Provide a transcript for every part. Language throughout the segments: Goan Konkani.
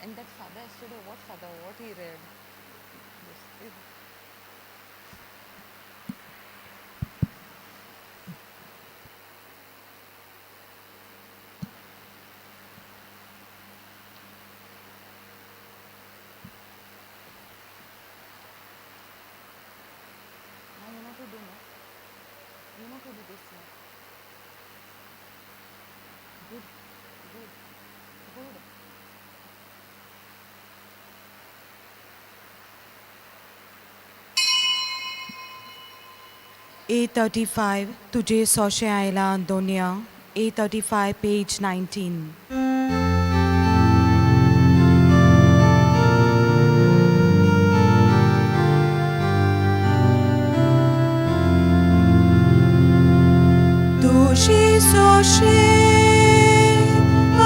And that father yesterday, what father, what he read? This is Now you know to do, no? You know to do this now. Good, good, good. A35, तुझे सोशे आयला दोन्या. A35, page 19. तुझे सोशे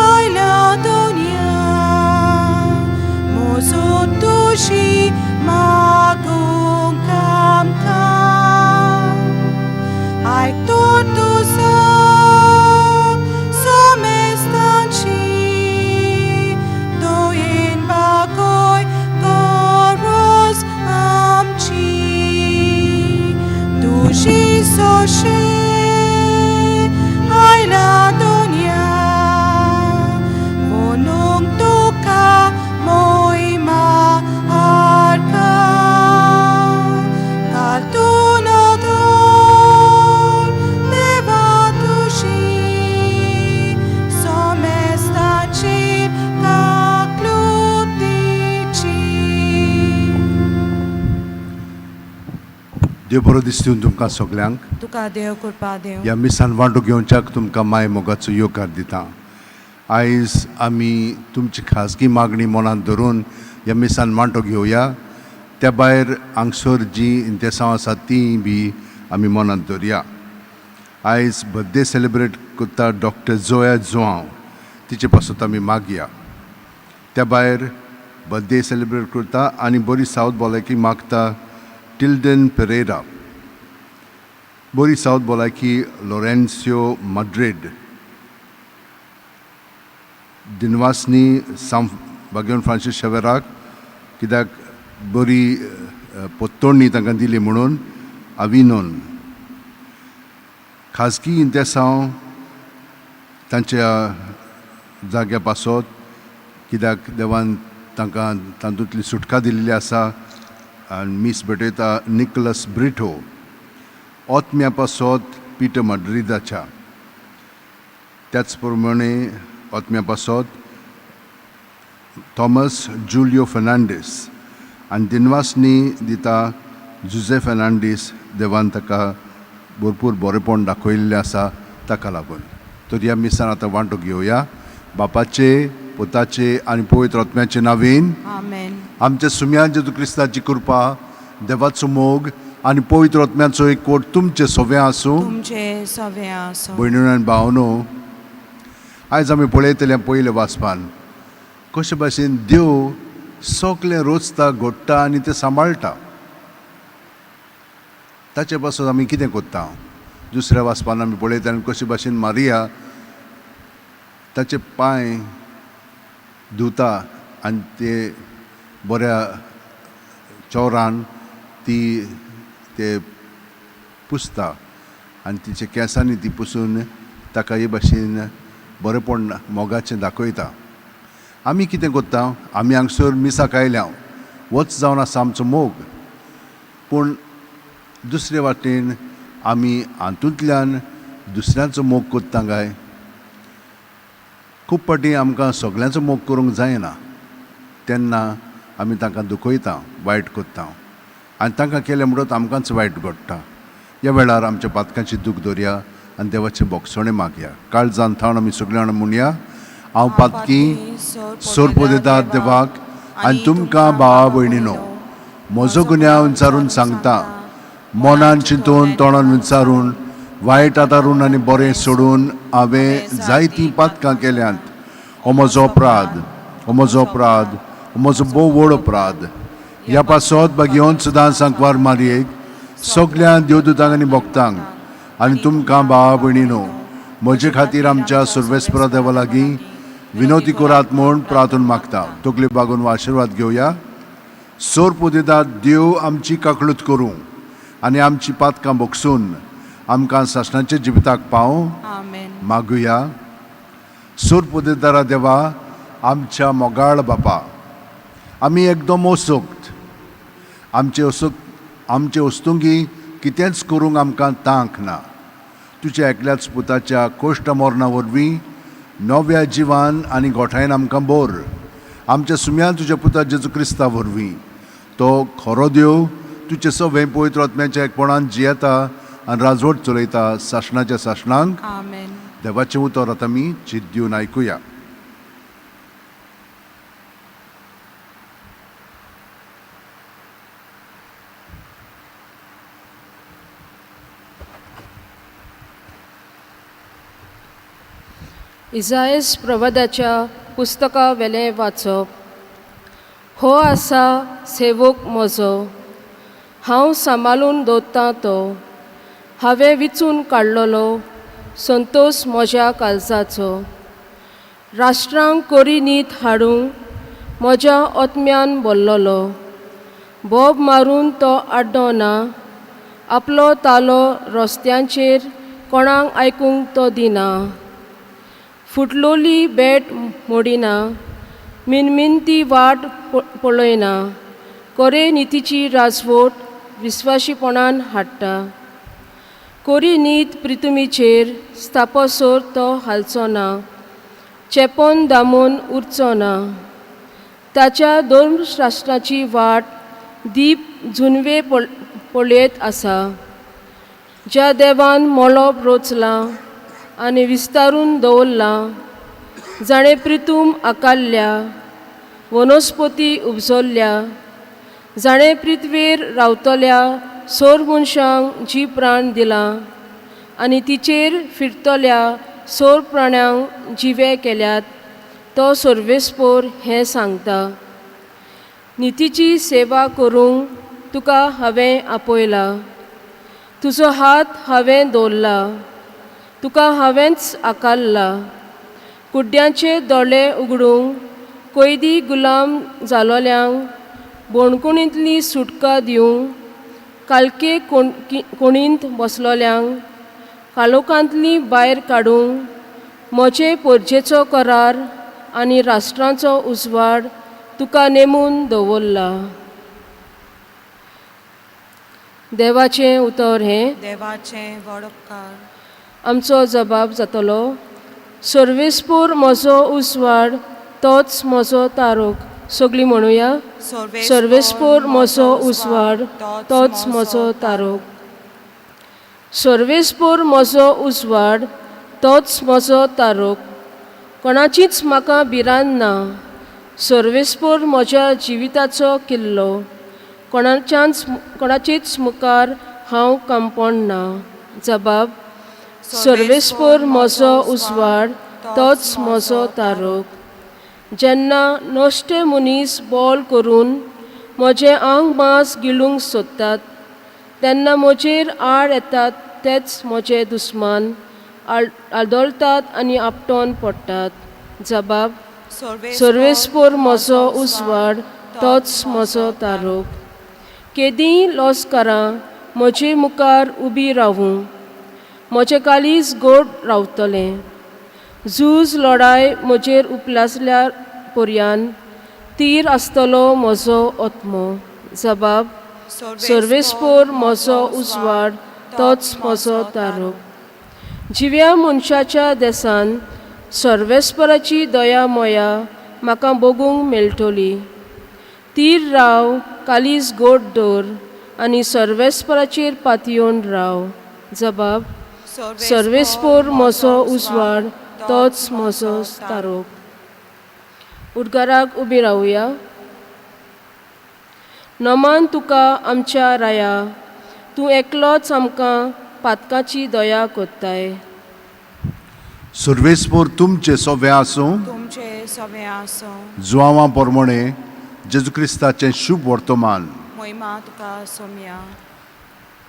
आयला दोन्या, मोजो तुझी मागूंक आमकां. आयक तूं समेस्तांची, दयेन भागय गरज आमची. तुजी सोशे आयला दोन्या, म्हणून तुका मोहिमा आर्का. घाल तूं नदर देवा तुजी, समेस्तांचेर काकळुतीची. देव बरो दिसता तुमकां सगल्यांक. तुका देव कृपा देव. ह्या मिसान वांटो घेवच्याक तुमकां माय मोगाचो येवकार दिता. आयज आमी तुमची खाजगी मागणी मनांत धरून ह्या मिसान वांटो घेवया. त्या भायर हांगसर जीं इंतेसांव आसा तीं बी आमी मनांत धरया. आयज बर्थडे सेलिब्रेट करता डॉक्टर जोया जुआंव, तिचे पासत आमी मागया. त्या भायर बर्थडे सेलिब्रेट करता आनी बरी सावथ भलायकी मागता टिल्डन पेरेरा. बरी सावथ भलायकी लोरेन्सियो माड्रीड. दिनवासनी साम बागेवन फ्रांसीस शेवेराक, कित्याक बरी पोत्तोडणी तांकां दिली म्हणून आविनोन. खाजगी इंतेसांव तांच्या जाग्या पासत, कित्याक देवान तांकां तातूंतली सुटका दिल्ली आसा. आनी मीस भेटयता निकलस ब्रिटो. ओतम्या पासत पिटर माड्रिदाच्या. त्याच प्रमाणे ओतम्या पासत थॉमस जुलियो फेर्नांडीस. आनी दिनवासनी दिता जुजे फेर्नांडीस, देवान ताका भरपूर बरेपण दाखयल्लें आसा ताका लागून. तर ह्या मिसान आतां वांटो घेवया. बापाचे, पुताचे आनी पवित्र आत्म्याचे नांवेन. आमेन. आमच्या सुम्यान जेजू क्रिस्ताची कृपा, देवाचो मोग आनी पवित्र आत्म्याचो एकवट तुमचे सगळें आसूं. तुमचे सगळे आसूं. भयणीनो आनी भावनो, आयज आमी पळयतले पयले वाचपान कशे भाशेन देव सगळें रोचता, घडटा आनी तें सांबाळटा. ताचे पासून आमी कितें करता? दुसऱ्या वाचपान आमी पळयता आनी कशे भाशेन मारिया ताचे पांय धुता आनी ते बऱ्या चोरान ती ते पुसता आनी तिच्या केंसांनी ती पुसून ताका हे भाशेन बरेपण मोगाचें दाखयता. आमी कितें करता? आमी हांगसर मिसाक आयल्या, होच जावन आसा आमचो मोग. पूण दुसरे वाटेन आमी हातूंतल्यान दुसऱ्यांचो मोग करता काय? खूब फावटी आमकां सगल्यांचो मोग करूंक जायना, तेन्ना आमी तांकां दुखयता, वायट करता आनी तांकां केलें म्हणटकच आमकांच वायट घडटा. ह्या वेळार आमच्या पातकांची दूख दवरया आनी देवाचें बोगसणें मागया. काळजान थावन आमी सगळीं जाणां म्हणया, हांव पातकी सोरपोदेदार देवाक आनी तुमकां भावा भयणीनो म्हजो गुन्यांव विचारून सांगता. मनान चिंतून, तोंडान विचारून, वायट आदारून आनी बरें सोडून हांवें जायतीं पातकां केल्यांत. हो म्हजो अपराध, हो म्हजो अपराध, हो म्हजो भोव व्हड अपराध. ह्या पासत बागेवन सदां सांकवार मारयेक, सगल्या देवदूतांक आनी भक्तांक आनी तुमकां भावा भयणीनो म्हजे खातीर आमच्या सर्वेस्परा देवा लागीं विनोती करात म्हूण प्रार्थून मागता. तकली बागून आशिर्वाद घेवया. सोर पुदेदार देव आमची काकळूत करूं आनी आमची पातकां बोगसून आमकां सासणाच्या जिविताक पावूं. आमेन. मागुया. सोर पुदेदारा देवा, आमच्या मोगाळ बापा, आमी एकदम असोक्त, आमचे असोक्त आमचे वस्तुंगी कितेंच करूंक आमकां तांक ना. तुज्या एकल्याच पुताच्या कोश्ट मरणा वरवीं नव्या जिवान आनी गोठायेन आमकां बोर. आमच्या सुम्यान तुज्या पुता जेजू क्रिस्ता वरवीं, तो खरो देव, तुजें सगळें पवित्र आत्म्याच्या एकपणान जियेता आनी राजवट चलयता सासणाच्या सासणांक. आमेन. देवाचें उतर आतां आमी चित दिवन आयकुया. इजायस प्रवादाच्या पुस्तका वेलें वाचप. हो आसा सेवक म्हजो, हांव सांबाळून दवरतां तो, हांवें विचून काडलेलो संतोश म्हज्या काळजाचो. राष्ट्रांक कोरी नीत हाडूंक म्हज्या आत्म्यान बोल्लोलो, बोब मारून तो आड्डो ना, आपलो तालो रस्त्यांचेर कोणाक आयकूंक तो दिना. फुटलोली बेट मोडिना, मिनमिनती वाट पळयना, कोरे नितीची राजवट विस्वाशीपणान हाडटा. कोरी नीत प्रितुमीचेर स्थापसर तो हालचो ना, चेपोन दामून उरचो ना. ताच्या दोन राष्ट्राची वाट दीप जुनवे पळयत आसा. ज्या देवान मळब रोचलां आनी विस्तारून दवरलां, जाणें प्रितूम आकारल्या, वनस्पती उपजल्ल्या, जाणें पृथ्वेर रावतल्या सोर मनशांक जी प्राण दिलां आनी तिचेर फिरतल्या सोर प्राण्यांक जिवे केल्यात, तो सर्वेस्पोर हें सांगता. नितीची सेवा करूंक तुका हांवें आपयला, तुजो हात हांवें दवरला, तुका हांवेंच आकारला. कुड्ड्यांचे दोळे उगडूंक, कैदी गुलाम जालोल्यांक बोणकुणींतली सुटका दिवंक, कालके कोणींत बसलोल्यांक कालोकांतली भायर काडूंक, म्हजे पोरजेचो करार आनी राष्ट्रांचो उजवाड तुका नेमून दवरला. देवाचें उतर हें. देवाचें व्हड उपकार. आमचो जबाब जातलो. सर्वेस्पोर म्हजो उजवाड, तोच म्हजो तारोक. सगळीं म्हणुया. सर्वेस्पोर म्हजो उजवाड, तोच म्हजो तारोक. सर्वेस्पोर म्हजो उजवाड, तोच म्हजो तारोक. कोणाचीच म्हाका भिरांत ना. सर्वेस्पोर म्हज्या जिविताचो किल्लो, कोणाचेच मुखार हांव कांपण ना. जबाब. सर्वेस्पोर म्हजो उजवाड, तोच म्हजो तारोक. जेन्ना नश्टे मनीस बोल करून म्हजें आंग मांस गिळूंक सोदतात, तेन्ना म्हजेर आड येतात तेच म्हजे दुस्मान आदळतात आनी आपटोन पडटात. जबाब. सर्वेस्पोर म्हजो उजवाड, तोच म्हजो तारोक. केदींय लॉस्कारां म्हजे मुखार उबी रावूं, म्हजें काळीज गोड रावतलें. झूज लडाय म्हजेर उपलासल्या पर्यान तीर आसतलो म्हजो आत्मो. जबाब. सर्वेस्पोर म्हजो उजवाड, तोच म्हजो तारोक. जिव्या मनशाच्या देसान सर्वेस्पराची दया मोया म्हाका बगूंक मेळटली. तीर राव, कालीज गोड दवर आनी सर्वेस्पराचेर पातयेवन राव. जबाब. सर्वेस्पोर म्हजो उजवाड, तोच म्हजो तारोक. उदगाराक उबी रावया. नमान तुका आमच्या राया, तूं एकलोच आमकां पातकाची दया कोत्ताय. सर्वेस्पोर तुमचें सगळें आसूं. तुमचे सगळें आसूं. जुआंवा प्रमाणे जेजू क्रिस्ताचें शुभ वर्तमान. मोहिमा तुका सोम्या.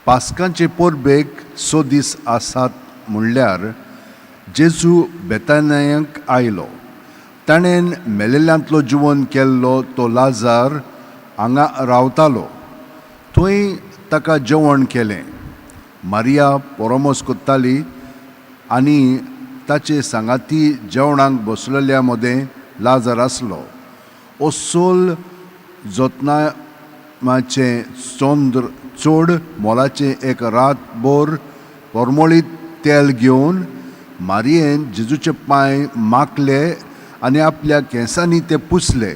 पास्कांचे परबेक स दीस आसात म्हणल्यार जेजू बेतानायक आयलो. ताणें मेलेल्यांतलो जिवन केल्लो तो लाजार हांगा रावतालो. थंय ताका जेवण केलें. मारिया पोरोमोस कोत्ताली आनी ताचे सांगाती जेवणाक बसलेल्या मदें लाजार आसलो. अस्सल जतनामाचें चंद्र चड मोलाचें एक रातभर परमळीत तेल घेवन मारियेन जेजूचे पांय माखले आनी आपल्या केंसांनी ते पुसले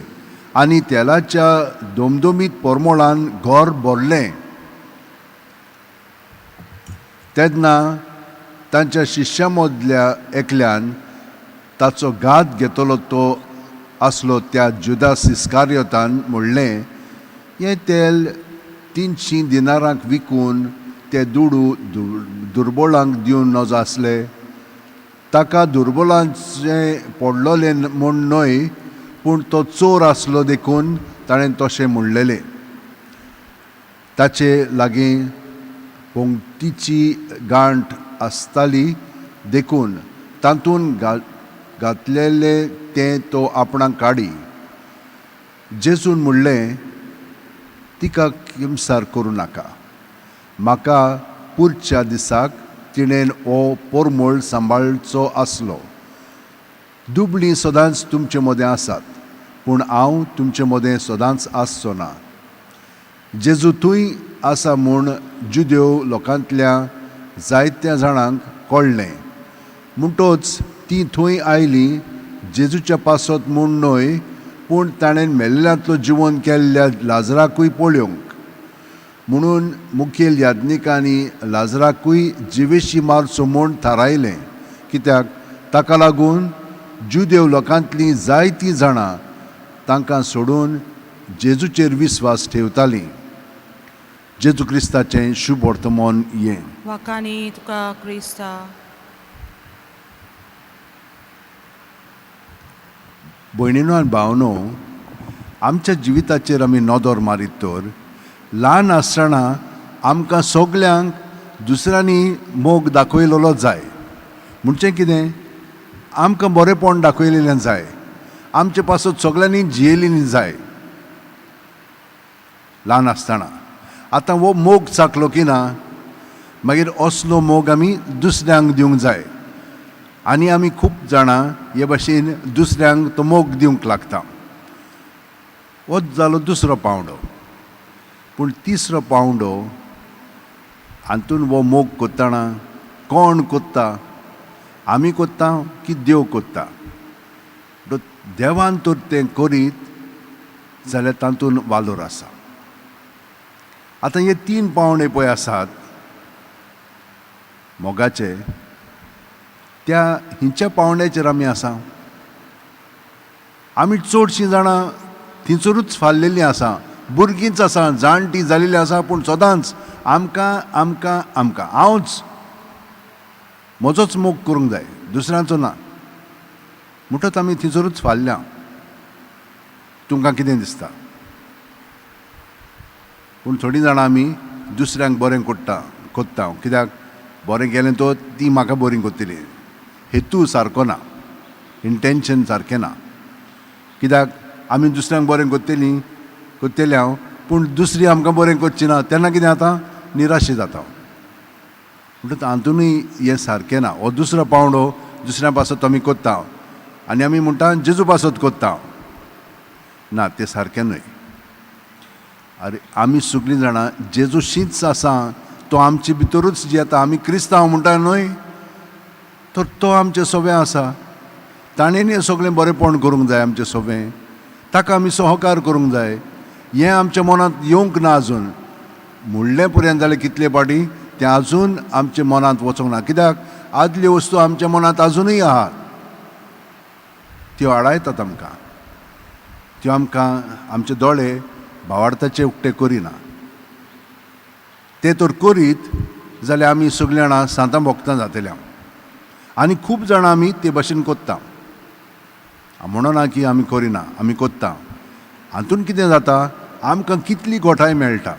आनी तेलाच्या दोमदोमीत परमळान घर भरलें. तेन्ना तांच्या शिश्या मदल्या एकल्यान ताचो घात घेतलो तो आसलो त्या जुदास इस्कारियोतान म्हणलें, हें तेल 300 दिनारांक विकून ते दुडू दुर्बोळांक दिवन नजो आसले. ताका दुर्बोलांचें पडलोलें म्हूण न्हय, पूण तो चोर आसलो देखून ताणें तशें म्हणलेलें. ताचे लागीं पंक्तीची गांठ आसताली देखून तातूंत घातलेलें तें तो आपणाक काडी. जेजून म्हणलें, तिका किमसार करूं नाका, म्हाका पुरच्या दिसाक तिणें हो परमळ सांबाळचो आसलो. दुबळीं सदांच तुमचे मदें आसात, पूण हांव तुमचे मदें सदांच आसचो ना. जेजू थंय आसा म्हूण जुदेव लोकांतल्या जायत्या जाणांक कळ्ळें. म्हणटच तीं थंय आयलीं जेजूच्या पासत म्हूण न्हय, पूण ताणें मेल्ल्यांतलो जिवन केल्ल्या लाजराकूय पळोवंक. म्हणून मुखेल याज्ञिकांनी लाजराकूय जिवेशी मारचो म्हूण थारायलें, कित्याक ताका लागून जुदेव लोकांतलीं जायतीं जाणां तांकां सोडून जेजूचेर विस्वास ठेवतालीं. जेजू क्रिस्ताचें शुभ वर्तमान हें. वाखाणी तुका क्रिस्ता. भयणीनो आनी भावनो, आमच्या जिविताचेर आमी नदर मारीत तर ल्हान आसतना आमकां सगल्यांक दुसऱ्यांनी मोग दाखयलेलो जाय. म्हणचें कितें, आमकां बरेंपण दाखयलेलें जाय, आमचे पासत सगल्यांनी जियेलेली जाय ल्हान आसतना. आतां हो मोग चाकलो की ना, मागीर असलो मोग आमी दुसऱ्यांक दिवंक जाय. आनी आमी खूब जाणां हे भाशेन दुसऱ्यांक तो मोग दिवंक लागता. हो जालो दुसरो पावंडो. पूण तिसरो पावंडो हातून हो मोग कोत्ताना कोण कोत्ता, आमी कोत्ता की देव कोत्ता? देवान तर तें करीत जाल्यार तातूंत वालोर आसा. आतां हे 3 पावंडे पळय आसात मोगाचे, त्या हिंच्या पावंड्याचेर आमी आसा. आमी चडशीं जाणां थिंचरूच फाल्लेलीं आसा, भुरगींच आसा, जाणटीं जालेलीं आसा, पूण सदांच आमकां आमकां आमकां हांवच म्हजोच मोग करूंक जाय, दुसऱ्यांचो ना. म्हणटच आमी थिंचरूच फाल्ल्या. तुमकां कितें दिसता? पूण थोडीं जाणां आमी दुसऱ्यांक बरें कोत्ता, कित्याक बरें केलें तो ती म्हाका बरीं कोत्तली. हेतू सारको ना, इंटेंशन सारकें ना. कित्याक आमी दुसऱ्यांक बरें कोत्तली हांव, पूण दुसरी आमकां बरें करची ना, तेन्ना कितें जाता, निराशे जाता. म्हणटच हातूनय हें सारकें ना. हो दुसरो पावंडो दुसऱ्या पासत आमी कोत्ता आनी आमी म्हणटा जेजू पासत कोत्ता, ना तें सारकें न्हय. आरे आमी सगळीं जाणां जेजूशीच आसा, तो आमचे भितरूच जियेता. आमी क्रिस्तांव म्हणटा न्हय, तर तो आमचें सोबें आसा. ताणें हें सगळें बरेंपण करूंक जाय आमचें सोबें, ताका आमी सहकार करूंक जाय. हें आमच्या मनांत येवंक ना आजून. म्हणलें पर्यंत जालें कितले पाटी तें आजून आमच्या मनांत वचूंक ना, कित्याक आदल्यो वस्तू आमच्या मनांत आजुनूय आहात, त्यो आडायतात आमकां, त्यो आमकां आमचे दोळे भावार्थाचे उक्ते करिना. ते तर करीत जाल्यार आमी सगळीं जाणां सांतां भोगतां जातले. आनी खूब जाणां आमी ते भाशेन कोत्ता, म्हणना की आमी करिना, आमी कोत्ता. हातून कितें जाता, आमकां कितली गोठाय मेळटा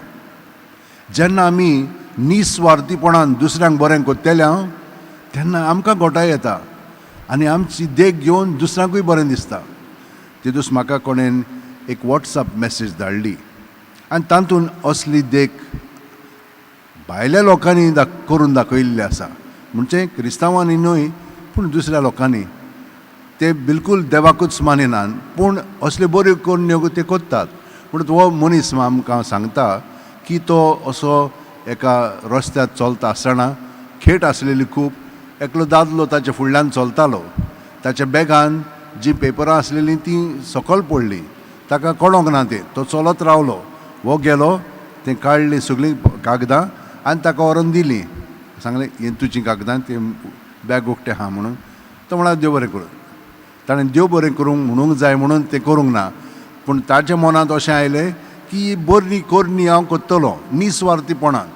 जेन्ना आमी निस्वार्थीपणान दुसऱ्यांक बरें कोत्तले तेन्ना आमकां गोठाय येता आनी आमची देख घेवन दुसऱ्यांकूय बरें दिसता. तेदूस म्हाका कोणेन एक वॉट्सएप मॅसेज धाडली आनी तातूंत असली देख भायल्या लोकांनी करून दाखयल्ली आसा. म्हणजे क्रिस्तांवांनी न्हय पूण दुसऱ्या लोकांनी. ते बिलकूल देवाकूच मानिनात पूण असल्यो बऱ्यो करण्यो ते करतात. पूण हो मनीस आमकां सांगता की तो असो एका रस्त्यार चलता आसतना खेट आसलेली खूब, एकलो दादलो ताच्या फुडल्यान चलतालो. ताच्या बॅगान जीं पेपरां आसलेलीं तीं सकयल पडलीं, ताका कळोंक ना तें. तो चलत रावलो, हो गेलो, तें काडलीं सगळीं कागदां आनी ताका व्हरोन दिलीं. सांगलें हें तुजीं कागदां, तें बॅग उक्तें आहा म्हणून. तो म्हळ्यार देव बरें करूं. ताणें देव बरें करूंक म्हणूंक जाय म्हणून तें करूंक ना, पूण ताच्या मनांत अशें आयलें की बरी करणी हांव करतलो निस्वार्थीपणांत.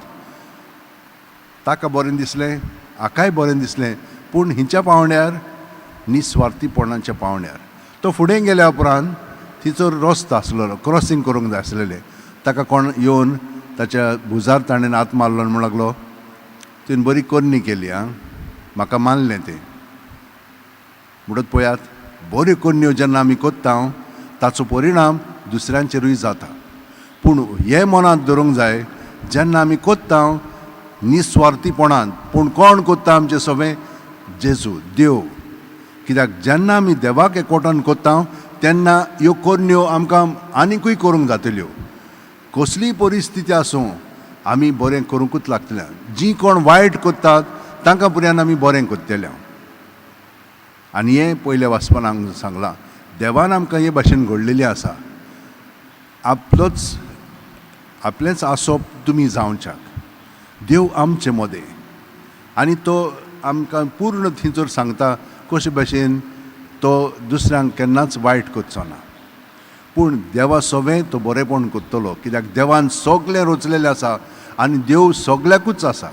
ताका बरें दिसलें, हाकाय बरें दिसलें, पूण हिंच्या पावंड्यार निस्वार्थीपणाच्या पावंड्यार. तो फुडें गेल्या उपरांत तिचो रस्तो आसलेलो, क्रॉसींग करूंक जाय आसलेलें. ताका कोण येवन ताच्या भुजार ताणें हात मारलो आनी म्हणूंक लागलो, तुवें बरी करणी केली आं, म्हाका मानलें तें. म्हणत पळयात, बऱ्यो करण्यो जेन्ना आमी करता ताचो परिणाम दुसऱ्यांचेरूय जाता. पूण हें मनांत धरूंक जाय, जेन्ना आमी करता निस्वार्थीपणान, पूण कोण करता आमचें सगळें? जेजू, देव. कित्याक जेन्ना आमी देवाक एकवटान करता तेन्ना ह्यो करण्यो आमकां आनिकूय करूंक जातल्यो. कसलीय परिस्थिती आसूं आमी बरें करूंकूच लागतलें. जीं कोण वायट करतात तांकां पर्यान आमी बरें करतले. आनी हें पयल्या वाचपान हांगा सांगलां, देवान आमकां हे भाशेन घडलेलें आसा. आपलोच आपलेंच आसप तुमी जावच्याक देव आमचे मदें, आनी तो आमकां पूर्ण थंयसर सांगता कशे भाशेन तो दुसऱ्यांक केन्नाच वायट करचो ना, पूण देवा सवें तो बरेंपण करतलो. कित्याक देवान सगळें रचलेलें आसा आनी देव सगळ्याकूच आसा,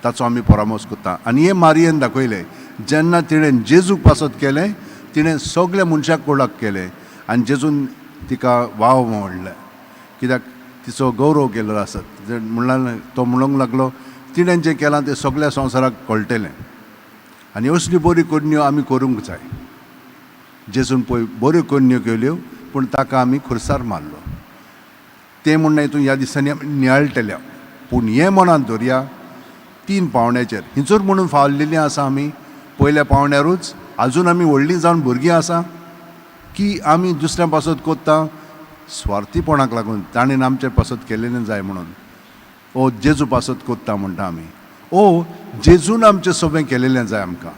ताचो आमी परामर्श करता. आनी हें मारियेन दाखयलें, जेन्ना तिणें जेजूक पासत केलें, तिणें सगळ्या मनशाक कोडाक केलें आनी जेजून तिका वाव म्हणलें, कित्याक तिचो गौरव केल्लो आसा. म्हणल्यार तो म्हणूंक लागलो तिणें जें केलां तें सगळ्या संवसाराक कळटलें. आनी असल्यो बऱ्यो करण्यो आमी करूंक जाय. जेजून पळय बऱ्यो करण्यो केल्यो, पूण ताका आमी खुर्सार मारलो. तें म्हणणें हितून ह्या दिसांनी आमी नियाळटल्या. पूण हें मनांत दवरया, तीन पावंड्याचेर हिंचोर म्हणून फावलेलीं आसा आमी. पयल्या पावंड्यारूच आजून आमी व्हडलीं जावन भुरगीं आसा की आमी दुसऱ्या पासत कोत्ता स्वार्थीपणाक लागून, ताणें आमचे पासत केलेलें जाय म्हणून, ओ जेजू पासत कोत्ता म्हणटा आमी, ओ जेजून आमचें सगळें केलेलें जाय आमकां,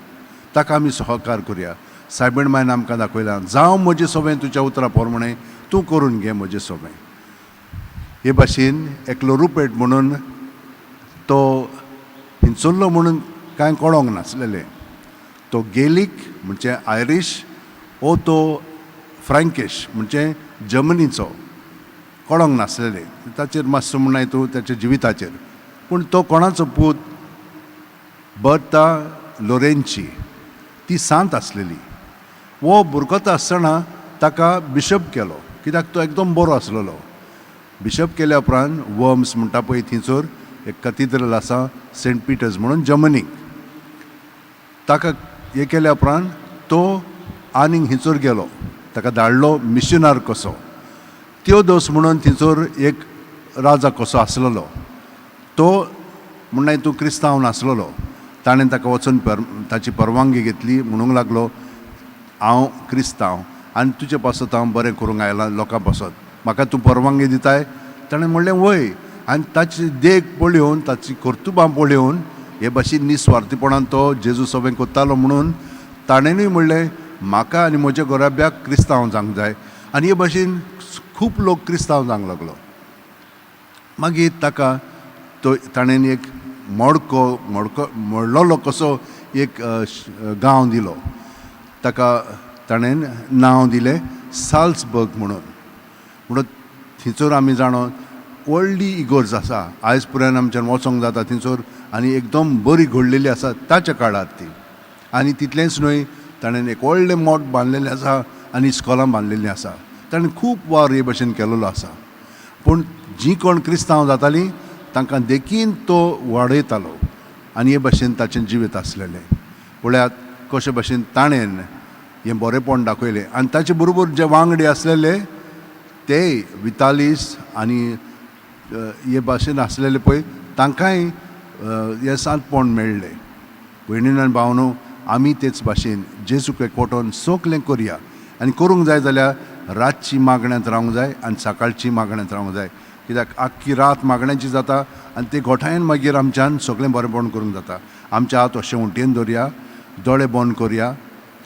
ताका आमी सहकार करुया. सायबीण मायन आमकां दाखयलां, जावं म्हजें सगळें तुज्या उतरां प्रमाणें, तूं करून घे म्हजें सगळें. हे भाशेन एकलो रुपेट म्हणून तो हिंचल्लो म्हणून कांय कळोंक नासलेलें. तो गेलीक म्हणजे आयरीश, ओ तो फ्रँकेश म्हणजे जर्मनीचो, कळोंक नासलेलें. ताचेर मातसो म्हणनाय तूं ताच्या जिविताचेर. पूण तो कोणाचो पूत? बर्ता लोरेंची, ती सांत आसलेली. वो भुरगोत आसतना ताका बिशप केलो, कित्याक तो एकदम बरो आसलेलो. बिशप केल्या उपरांत वर्म्स म्हणटा पळय थंयसर एक कथिद्रल आसा सेंट पिटर्स म्हणून जर्मनीक, ताका हे केल्या उपरांत तो आनीक थंयसर गेलो, ताका धाडलो मिशनार कसो. त्योदोस म्हणून थंयसर एक राजा कसो आसलेलो, तो म्हणल्यार तूं क्रिस्तांव नासलेलो. ताणें ताका वचून ताची परवानगी घेतली, म्हणूंक लागलो हांव क्रिस्तांव आनी तुजे पासत हांव बरें करूंक आयलां लोकां पासत, म्हाका तूं परवानगी दिताय? ताणें म्हणलें वय. आनी ताची देख पळोवन, ताची कर्तुबां पळोवन, हे भाशेन निस्वार्थीपणान तो जेजू सगळें करतालो म्हणून ताणेंय म्हणलें म्हाका आनी म्हज्या घराब्याक क्रिस्तांव जावंक जाय. आनी हे भाशेन खूब लोक क्रिस्तांव जावंक लागलो. मागीर ताका तो ताणें एक मडको मडको मोडलोलो कसो एक गांव दिलो, ताका ताणें नांव दिलें साल्सबर्ग म्हणून. म्हणून थंयसर आमी जाणो व्हडली इगोर्ज आसा, आयज पर्यंत आमच्यान वचोंक जाता थंयसर, आनी एकदम बरी घडलेली आसा ताच्या काळार ती. आनी तितलेंच न्हय, ताणें एक व्हडलें मोठ बांदलेलें आसा आनी इस्कोलां बांदलेलीं आसा. ताणें खूब वावर हे भशेन केलेलो आसा. पूण जीं कोण क्रिस्तांव जातालीं तांकां देखीन तो वाडयतालो आनी हे भशेन ताचें जिवीत आसलेलें. पळयात कशे भशेन ताणें हें बरेंपण दाखयलें. आनी ताचे बरोबर जे वांगडी आसलेले तेय वितालीस आनी हे भाशेन आसलेले पळय तांकांय हें सांतपण मेळ्ळें. भयणीन आनी भावनो, आमी तेच भाशेन जेजूक एकवटोन सगलें करया आनी करूंक जाय जाल्यार रातची मागण्यांत रावंक जाय आनी सकाळची मागण्यांत रावंक जाय, कित्याक आख्खी रात मागण्यांची जाता आनी ते गोठायेन मागीर आमच्यान सगळें बरेंपण करूंक जाता. आमच्या हात अशें उंटयेन दवरया, दोळे बंद करया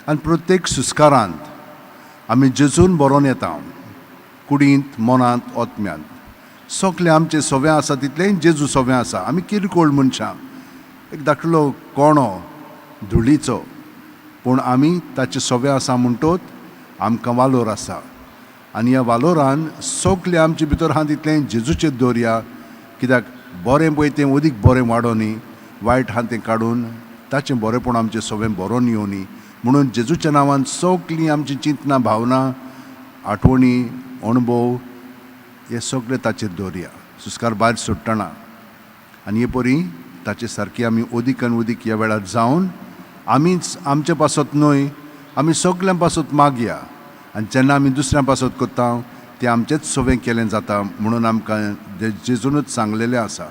आनी प्रत्येक सुस्कारांत आमी जेजून बरोवन येता, कुडींत, मनांत, आत्म्यांत. सगळें आमचें सवें आसा तितलेंय जेजू सवें आसा. आमी किरकोळ मनशां, एक धाकटलो कोणो धुळीचो, पूण आमी ताचें सवें आसा म्हणटोच आमकां वालोर आसा. आनी ह्या वालोरान सगळें आमचे भितर आहा तितलें जेजूचेर दवरया, कित्याक बरें पळय तें अदीक बरें वाडोवनी, वायट आहा तें काडून ताचें बरेंपण आमचें सवें बरोवन येवनी. म्हणून जेजूच्या नांवान सगळीं आमचीं चिंतनां, भावना, आठवणी, अणभव हे सगळे ताचेर दवरया सुस्कार भायर सोडटना. आनी हे परी ताचे सारकी आमी अदीक आनी अदीक ह्या वेळार जावन आमीच आमचे पासत न्हय, आमी सगल्यां पासत मागया. आनी जेन्ना आमी दुसऱ्यां पासत करता तें आमचेंच सवें केलें जाता म्हणून आमकां जेजूनच सांगलेलें आसा.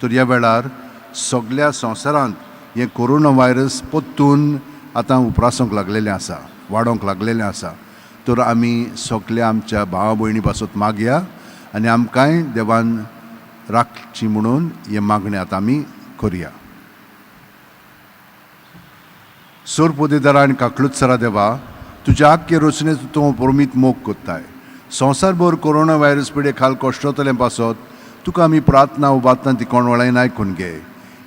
तर ह्या वेळार सगल्या संवसारांत हें कोरोना व्हायरस परतून आतां उप्रासूंक लागलेलें आसा, वाडोवंक लागलेलें आसा. तर आमी सगल्या आमच्या भावा भयणी पासत मागया आनी आमकांय देवान राखची म्हणून हें मागणें आतां आमी करया. सोर पोदेदारा आनी काकलुत्सरा देवा, तुज्या आख्खे रचनेचो तूं परमीत मोग कोत्ताय. संवसारभर कोरोना व्हायरस पिडे खाल कश्टतलें पासत तुका आमी प्रार्थना उबातना ती कोणवळायन आयकून घे.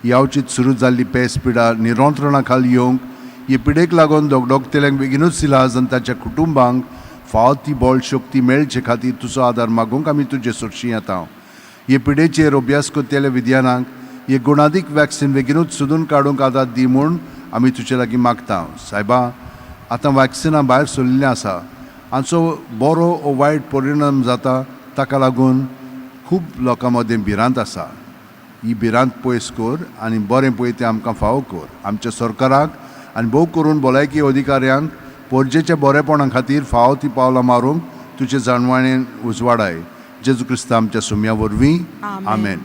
ही अवचीत सुरू जाल्ली पेस पिडा निरंत्रणा खाल येवंक हे पिडेक लागून दोगडोगतेल्यांक बेगीनूच इलाज आनी ताच्या कुटुंबांक फावो ती बळ शक्ती मेळचे खातीर तुजो आदार मागूंक आमी तुजे सरशी येता. हे पिडेचेर अभ्यास करतल्या विद्यानांक हे गुणादीक वॅक्सिन बेगीनूच सोदून काडूंक आदार दी म्हूण आमी तुजे लागीं मागता. सायबा, आतां वॅक्सिनां भायर सरिल्लीं आसा, हांचो बरो ओ वायट परिणाम जाता, ताका लागून खूब लोकां मदें भिरांत आसा. ही भिरांत पयस कर आनी बरें पळय तें आमकां फावो कर. आमच्या सरकाराक आनी भोव करून भलायकी अधिकाऱ्यांक पोरजेच्या बरेपणा खातीर फावो ती पावलां मारूंक तुजे जाणवाणेन उजवाडाय. जेजू क्रिस्ता आमच्या सुम्या वरवीं, आमेन.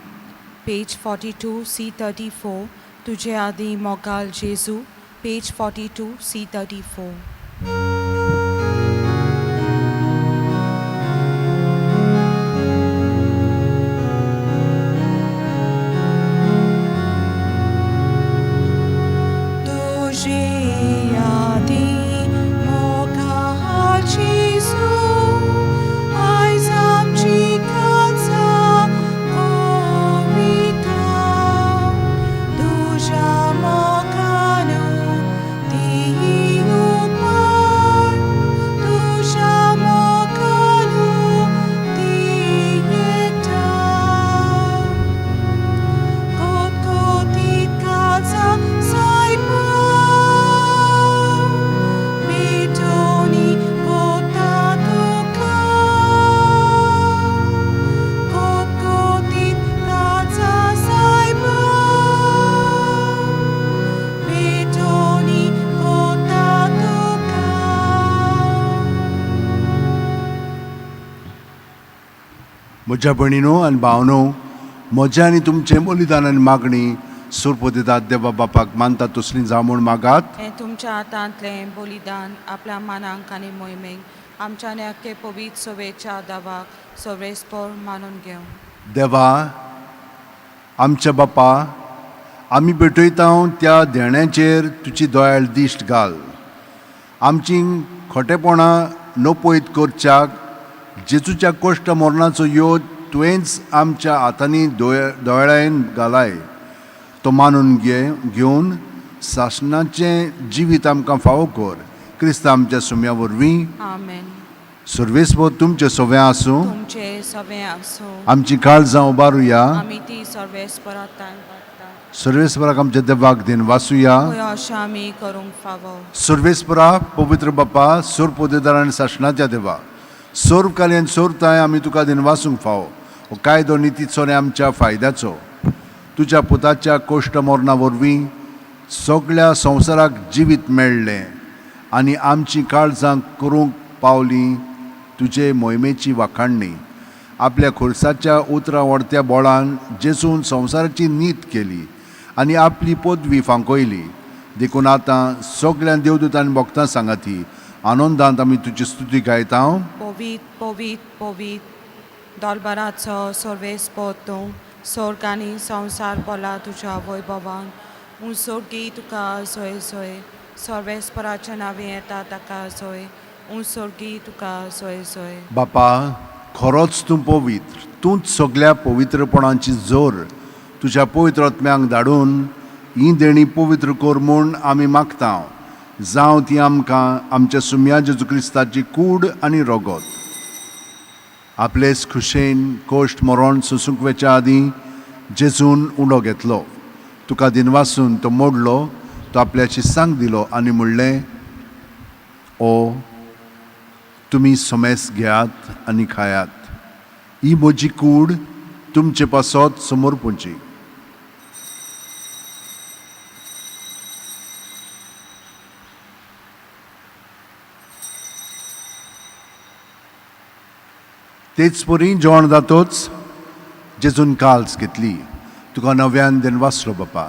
पेज 42 C 34, तुजे आदी मोगाल जेजू. पेज 42 C 34. तुजे आदी मोगाल जेजू, आयज आमची काळजां कोविता. तुज्या मोगानू ती उपाट, तुज्या मोगानू ती येता. कोतकोतीत काळजां सायबा, पेटोवनी कोता तुका. कोतकोतीत काळजां सायबा, पेटोवनी कोता तुका. म्हज्या भयणीनो आनी भावनो, म्हज्या आनी तुमचें बलिदान आनी मागणी सुरपोदेदात देवा बापाक मानता तसली जावं म्हूण मागात. हें तुमच्या हातांतलें बलिदान आपल्या मानांक आनी मोहिमेक आमच्या आख्खे पवित्र सवेच्या दावाक सवेस्पोर मानून घेवं. देवा आमच्या बापा, आमी भेटयता त्या देण्याचेर तुजी दयाळ दिश्ट घाल. आमची खोटेपणां नपयत करच्याक जेजूच्या कश्ट मरणाचो योद तुवेंच आमच्या हातांनी दोळ्यान घालाय. तो मानून घेवन सासणाचें जिवीत आमकां फावो कर. क्रिस्त आमच्या सुम्या वरवीं. आमेन. सर्वेस्पर तुमचें सवें आसूं. तुमचे सवें आसूं. आमची काळजां उबारुया. आमी ती सर्वेस्परात वाडटा. सर्वेस्पराक आमच्या देवाक दिन वासुया. पळय अशें आमी करूंक फावो. सर्वेस्परा, पवित्र बापा, सोर पोदेदार आनी सासणाच्या देवा, सोर काल्यान सोरताय आमी तुका दिन वासूंक फावो. हो कायदो नितीचो आनी आमच्या फायद्याचो. तुज्या पुताच्या कोश्ट मरणा वरवीं सगळ्या संवसाराक जिवीत मेळ्ळें. आनी आमचीं काळजां करूंक पावलीं तुजे मोहिमेची वाखाणणी. आपल्या खुर्साच्या उतरां व्हडत्या बोळान जेजून संवसाराची नीत केली आनी आपली पदवी फांकयली. देखून आतां सगळ्या देवदूतांनी भक्तां सांगाती आनंदांत आमी तुजी स्तुती गायता. पवीत पवीत पवीत दोलबराचो सर्वेस्पोर तूं, स्वर्ग आनी संवसार बोला तुज्या वैभवान. उंसोगी तुका सोय सोय, सर्वेस्पराच्या नांवे येता ताका सोय, उंसोगी तुका सोय सोय. बापा, खरोच तूं पवित्र, तूंच सगल्या पवित्रपणाची जोर. तुज्या पवित्र आत्म्यांक धाडून ही देणी पवित्र कर म्हूण आमी मागता. जावं ती आमकां आमच्या सुम्या जेजू क्रिस्ताची कूड आनी रगत. आपलेच खुशेन कोश्ट मरण सोसूंक वेच्या आदीं जेजून उंडो घेतलो, तुका दिनवासून तो मोडलो, तो आपल्या शिस्सांक दिलो आनी म्हणलें, ओ तुमी समेस घेयात आनी खायात, ही म्हजी कूड तुमचे पासत समर्पूंची. तेच परी जेवण जातोच जेजून काल्स घेतली, तुका नव्यान दिनवासलो बापा,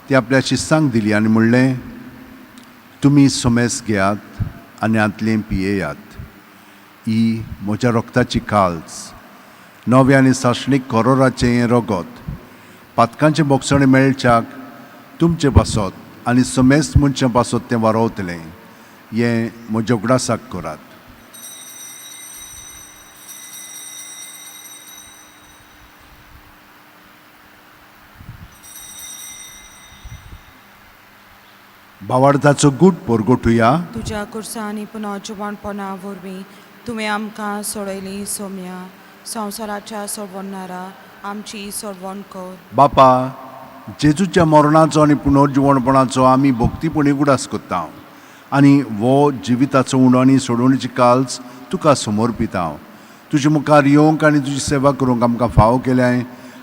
ती आपल्या शिस्सांक दिली आनी म्हणलें, तुमी समेस घेयात आनी हांतलें पियेयात, ही म्हज्या रक्ताची काल्स, नव्या आनी सासणीक करोराचें हें रगत, पातकांचें बोगसणें मेळच्याक तुमचे पासत आनी समेस्त मनशां पासत तें वारोवतलें, हें म्हज्या उगडासाक करात. भावार्थाचो गूट परगटुया. तुज्या कुर्सा आनी पुनर्जिवणपणा वरवीं तुवें आमकां सोडयली सोम्या, संवसाराच्या सोडवणारा आमची सोडवण कर. बापा, जेजूच्या मरणाचो आनी पुनर्जिवणपणाचो आमी भक्तीपणी उगडास करता आनी हो जिविताचो उणो आनी सोडवणीची काल्स तुका समर्पिता. तुजे मुखार येवंक आनी तुजी सेवा करूंक आमकां फावो केल्याय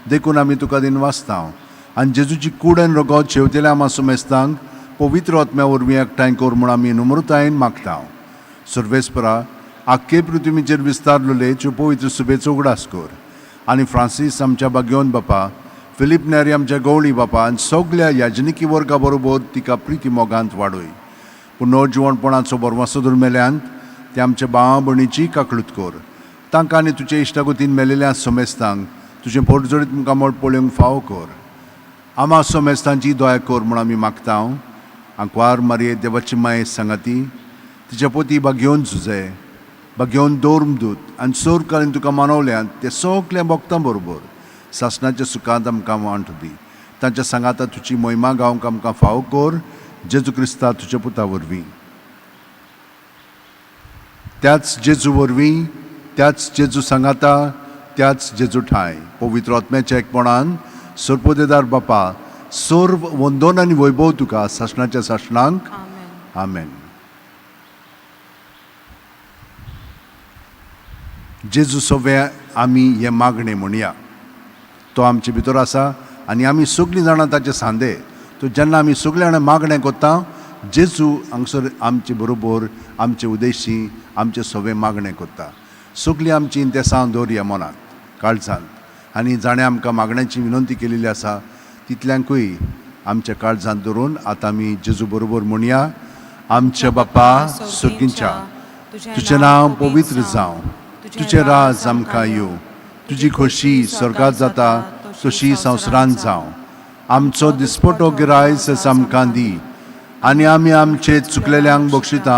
देखून आमी तुका दिनवासता आनी जेजूची कूड आनी रगत शेवतेल्या आमा सुमेस्तांक पवित्र आत्म्या वरवीं एकठांय कर म्हूण आमी नम्रतायेन मागता. सर्वेस्परा, आख्खे पृथ्वीचेर विस्तारलेले त्यो पवित्र सुबेचो उगडास कर आनी फ्रांसीस आमच्या बागेवन बापा, फिलीप नेरी आमच्या गवळी बापा आनी सगल्या याजनिकी वर्गा बरोबर तिका प्रिती मोगांत वाडय. पुनर्जिवणपणाचो बरवासो दुर्मेल्यान ते आमच्या भावा भयणीची काकळूत कर. तांकां आनी तुजे इश्टागतीन मेलेल्या समेस्तांक तुजें पोटजोडीत मुखामळ पळोवंक फावो कर. आमा समेस्तांची दया कर म्हूण आमी मागता. आंकवार मारये देवाची माये सांगाती तिच्या पोती बागेवन झुजे बागेवन दौर्मदूत आनी सोर तुका मानवल्यात ते सगल्या भक्तां बरोबर सासणाच्या सुखांत आमकां वांट दी. तांच्या सांगाता तुजी मोहिमा गावंक आमकां फावो कर, जेजू क्रिस्ता तुज्या पुता वरवीं. त्याच जेजू वरवीं, त्याच जेजू सांगाता, त्याच जेजू ठांय पवित्र आत्म्याच्या एकपणान सरपोदेदार बापा, सर्व वंदन आनी वैभव तुका सासणाच्या सासणांक. आमेन. आमेन. जेजू सगळे आमी हें मागणें म्हणया. तो आमचे भितर आसा आनी आमी सगळीं जाणां ताचे सांदे. तो जेन्ना आमी सगळीं जाणां मागणें करता, जेजू हांगसर आमचे बरोबर आमचे उद्देशी आमचे सगळें मागणें करता. सगळीं आमची इंतेसां दवरया मनांत काळजांत आनी जाणें आमकां मागण्याची विनंती केलेली आसा तितल्यांकूय आमच्या काळजांत धरून आतां आमी जेजू बरोबर म्हणया. आमच्या बापा सुर्गींच्या, तुजें नांव पवित्र जावं, तुजें राज आमकां येवं, तुजी खोशी स्वर्गात जाता तशी संवसारांत जावं. आमचो दिसपटो गिरायस आमकां दी आनी आमी आमचे चुकलेल्यांक बक्षिता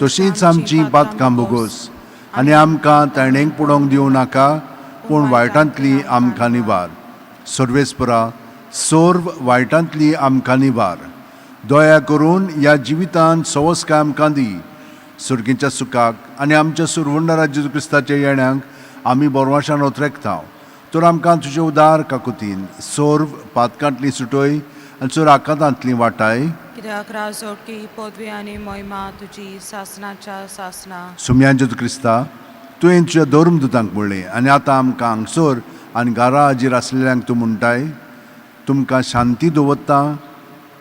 तशींच आमची पातकां भोगोस आनी आमकां ताणेंक पडोवंक दिवं नाका, पूण वायटांतली आमकां निवार. सर्वेस्परा, सर्व वायटांतली आमकां निवार. दया करून ह्या जिवितांत सवसकाय आमकां दी. सुर्गीच्या सुखाक आनी आमच्या सुरवंडारा जेजू क्रिस्ताच्या येण्याक आमी बोरवाशान ओतरेकता. तर आमकां तुजे उदार काकुतीन सर्व पातकांतली सुटय आनी चड आकांतांतली वाटाय. कित्याक राजोटी पदवी आनी मोहिमा तुजी सासणाच्या सासणा. सुम्यान जेजू क्रिस्ता, तुवें तुज्या धर्मदुतांक म्हणलें आनी आतां आमकां हांगसर आनी घरा हाजीर आसलेल्यांक तूं म्हणटाय, तुमकां शांती दवरता,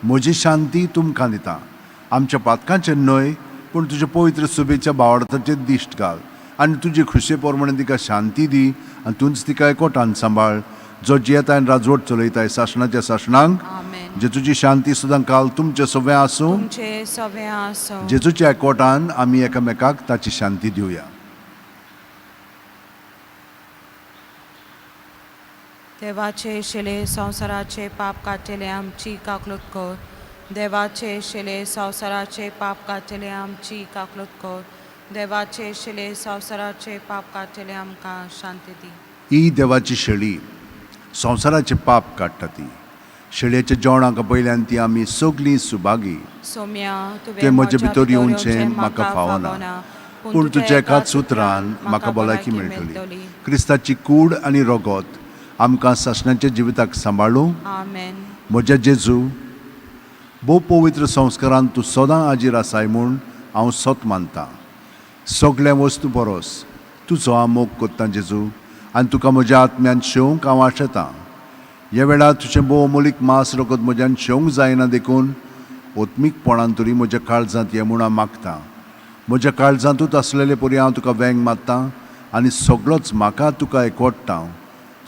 म्हजी शांती तुमकां दिता. आमच्या पातकांचेर न्हय पूण तुज्या पवित्र सुबेच्या भावार्थाचेर दिश्ट घाल आनी तुजे खुशे प्रमाणे तिका शांती दी आनी तूंच तिका एकवटान सांबाळ, जो जियेता आनी राजवट चलयताय सासणाच्या सासणांक. आमेन. जेजूची शांती सुद्दां काल तुमचे सगळें आसूं. तुमचे सगळें आसूं. जेजूच्या एकवटान आमी एकामेकाक ताची शांती दिवया. देवाचे शिले संवसाराचे पाप काडटले आमची काकलूत कर. देवाचे शिले संवसाराचे पाप काडटले आमची काकलूत कर. देवाचे शिले संवसाराचे पाप काडटले आमकां शांती दी. ही देवाची शेळी संवसाराचें पाप काडटा. ती शेळयेच्या जेवणाक पयल्यान ती आमी सगळीं सुभागी. सोम्या, तुवें म्हजे भितर येवचें म्हाका फावना, पूण तुज्या एकाच उतरान म्हाका भलायकी मेळटली. क्रिस्ताची कूड आनी रगत आमकां सासणाच्या जिविताक सांबाळूं. आमेन. म्हज्या जेजू, भोव पवित्र संस्कारान तूं सदां हाजीर आसाय म्हूण हांव सत मानतां. सगळ्या वस्तू बरोस तुजो हांव मोग कोत्तां जेजू, आनी तुका म्हज्या आत्म्यान शेवंक हांव आशेतां. ह्या वेळार तुजें भोव अमोलीक मांस रगत म्हज्यान शेवंक जायना, देखून ओत्मीकपणान तरी म्हज्या काळजांत ये म्हूण हांव मागतां. म्हज्या काळजांतूच आसलेले परी हांव तुका वेंग मारतां आनी सगळोच म्हाका तुका एकवटता.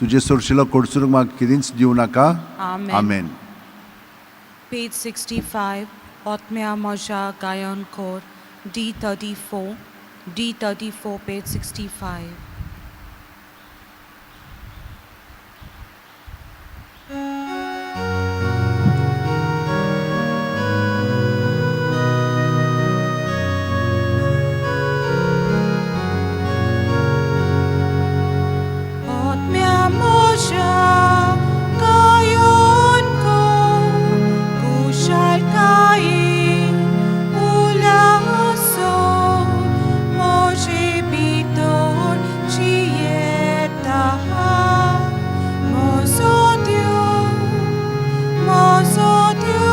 तुजें सरशिलो कडसरूंक म्हाका कितेंच दिवं नाका. आमेन. आमेन. पेज 65, ओत्म्या म्हज्या गायन कोर, D34, D34, page 65. ओत्म्या म्हज्या गायन कर, कुशळकायेन उल्हासो म्हजे भितर जियेता. म्हजो देव, म्हजो देव,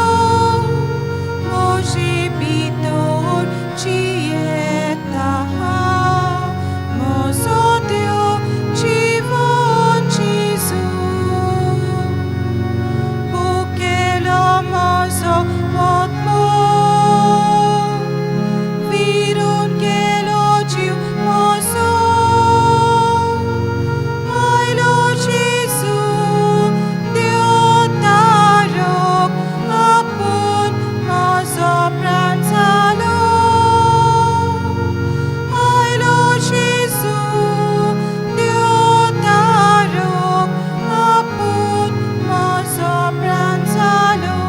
म्हजे भितर जियेता. म्हजो देव, जिवन जेजू. भुकेलो म्हजो आत्मो, विरून गेलो जीव म्हजो. आयलो जेजू देवतारक आपूण म्हजो प्राण जालो. आयलो जेजू देवतारक आपूण म्हजो प्राण जालो.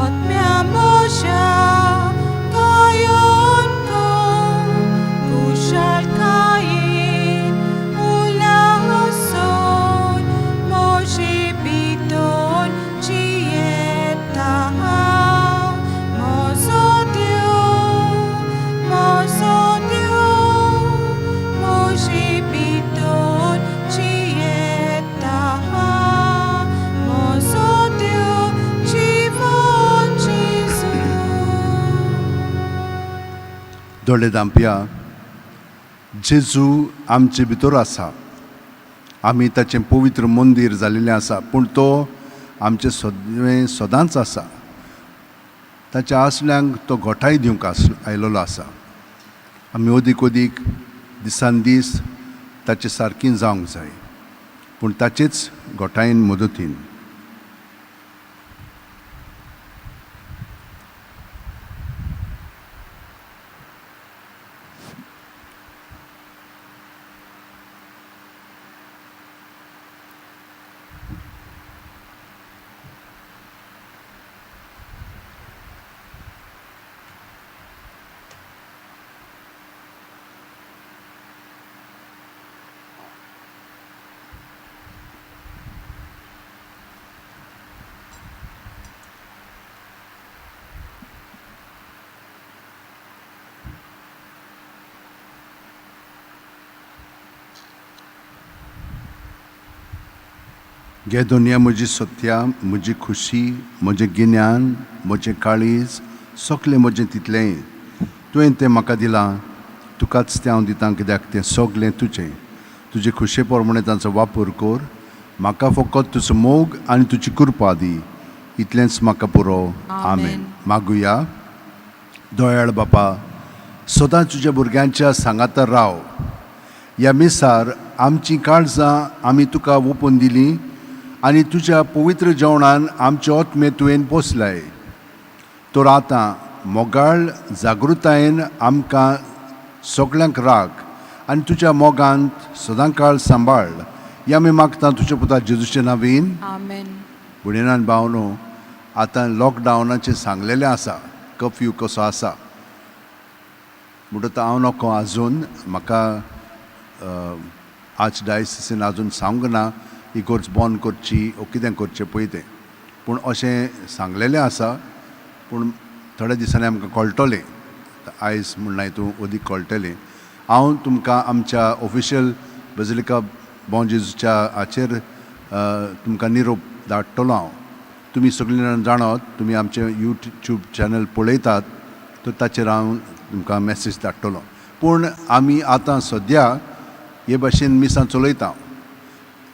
आत्म्या म्हज्या गायन कर, कुशळकायेन उल्हासोन म्हजे भितर जियेता. म्हजो देव, म्हजो देव, म्हजे भितर जियेता. म्हजो देव, जिवन जेजू. दोळे धांपया. जेजू आमचे भितर आसा. आमी ताचें पवित्र मंदीर जाल्लें आसा, पूण तो आमचें सगळें सदांच आसा. ताच्या आसल्यांक तो घोटाय दिवंक आयलेलो आसा. आमी अदीक अदीक दिसान दीस ताचे सारकी जावंक जाय, पूण ताचेच घोटायेन मदतीन. घे दुनिया म्हजी सत्या, म्हजी खुशी, म्हजें गिन्यान, म्हजें काळीज, सगलें म्हजें तितलेंय तुवें तें म्हाका दिलां. तुकाच तें हांव दितां कित्याक तें सगलें तुजें. तुजे खुशे प्रमाणे तांचो वापर कर. म्हाका फकत तुजो मोग आनी तुजी कृपा दी, इतलेंच म्हाका पुरो. आमेन. मागुया. दयाळ बापा, सदांच तुज्या भुरग्यांच्या सांगातार राव. ह्या मिसार आमचीं काळजां आमी तुका ओपून दिलीं आनी तुज्या पवित्र जेवणान आमचे आत्मे तुवें पोसलाय. तर आतां मोगाळ जागृतायेन आमकां सगळ्यांक राख आनी तुज्या मोगांत सदांकाळ सांबाळ. ह्या आमी मागता तुज्या पुता जेजूचे नांवीन. आमेन. भयणान भावनो, आतां लॉकडावनाचें सांगलेलें आसा, कर्फ्यू कसो आसा म्हणटकच हांव नको आजून म्हाका आर्च डायसिसीन आजून सांगूंक ना इगोर्ज बंद करची ओ कितें करचें पळय तें, पूण अशें सांगलेलें आसा. पूण थोड्या दिसांनी आमकां कळटलें, आयज म्हण तूं अदीक कळटलें. हांव तुमकां आमच्या ऑफिशियल बजिलिका बॉं जेजूच्या हाचेर तुमकां निरोप धाडटलो हांव. तुमी सगळीं जाणां जाणात, तुमी आमचें यूट्यूब चॅनल पळयतात, तर ताचेर हांव तुमकां मॅसेज धाडटलो. पूण आमी आतां सद्या हे भाशेन मिसां चलयता,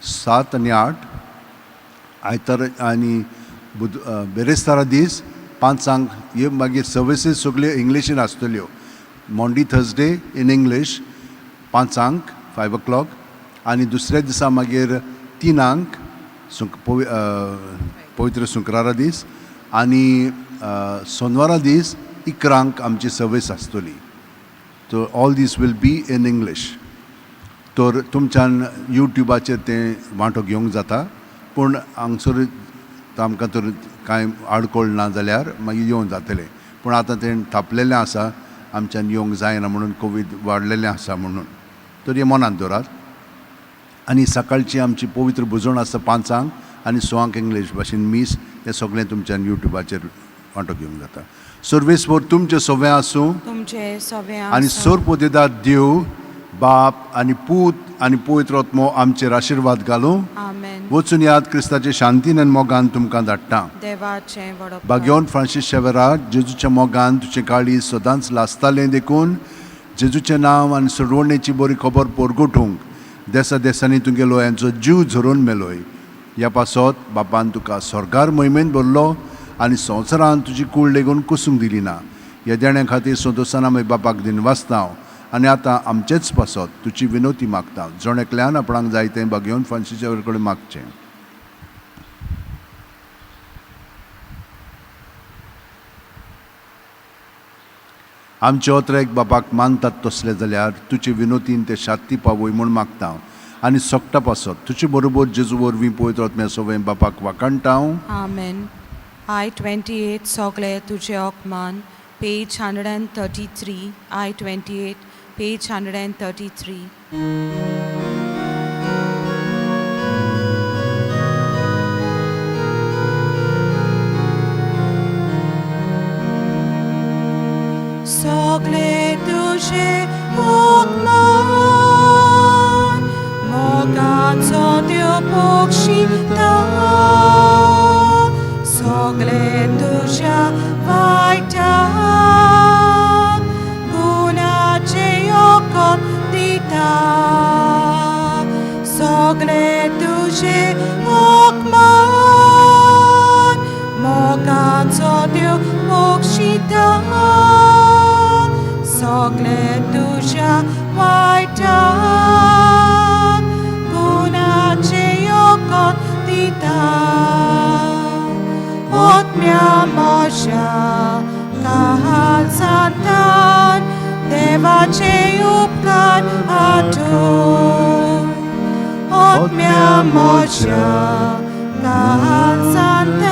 7 आनी 8 आयतार आनी बुध बेरेस्तारा दीस 5 हे. मागीर सर्विसीस सगल्यो इंग्लिशीन आसतल्यो. Maundy Thursday in English 5 5 o'clock आनी दुसऱ्या दिसा मागीर 3 पवित्र शुक्रारा दीस आनी सोनवारा दीस 11 आमची सर्वीस आसतली. तर all these will be in English. तर तुमच्यान यूट्यूबाचेर तें वांटो घेवंक जाता, पूण हांगसर आमकां तर कांय आडखळ ना जाल्यार मागीर येवंक जातलें. पूण आतां तें थापलेलें आसा, आमच्यान येवंक जायना म्हणून, कोवीड वाडलेलें आसा म्हणून. तर हें मनांत दवरात. आनी सकाळची आमची पवित्र भुजवण आसता 5 आनी 6 इंग्लीश भाशेन मीस. हें सगळें तुमच्यान यूट्यूबाचेर वांटो घेवंक जाता. सर्वेस्पर तुमचें सगळें आसूं. तुमचे सगळें आनी आसूं. सोरपोदेदाद देव बाप आनी पूत आनी पवित्र आत्मो आमचेर आशिर्वाद घालूं. आमेन. वचून याद क्रिस्ताचे शांतीन आनी मोगान तुमकां धाडटा. देवाचें व्हडपण. बाग्योन फ्रांसीस शेवरा, जेजूच्या मोगान तुजें काळीज सदांच लासतालें, देखून जेजूचें नांव आनी सोडवणेची बरी खबर पोरगोटूंक देसा देसांनी तुगेलो यांचो जीव झरोवन मेलोय. ह्या पासत बापान तुका स्वर्गार मोहिमेन भरलो आनी संवसारान तुजी कूळ लेगून कुसूंक दिली ना. ह्या देण्या खातीर संतोशान आमी बापाक दिनवासता हांव आनी आतां आमचेच पासत तुजी विनोती मागता. जण एकल्यान आपणाक जाय तें बागेवन फ्रांसीसा कडेन मागचें. आमचे ओत्रेक बापाक मानतात तसले जाल्यार तुजे विनोतीन ते शांती पावय म्हूण मागता हांव आनी सोकटा पासत तुजे बरोबर जेजू वरवीं पवित्र आत्म्या सवंय बापाक वाखाणटा हांव. आमेन. I 28 सगळे तुजे ओकमान, पेज 133. I 28, page 133. सगळे तुजे ओकमान मोगाचो त्यो पोक्षिता, सगळे तुज्या वायटाक गुणाचें योगदान दिता, सगळे तुजे ओकमान मोगाचो त्यो पोक्षिता, सगळे तुज्या वायटाक गुणाचें योगदान दिता. आत्म्या म्हज्या काळजांतल्यान देवाचे उपकार आठय. आत्म्या म्हज्या काळजांतल्यान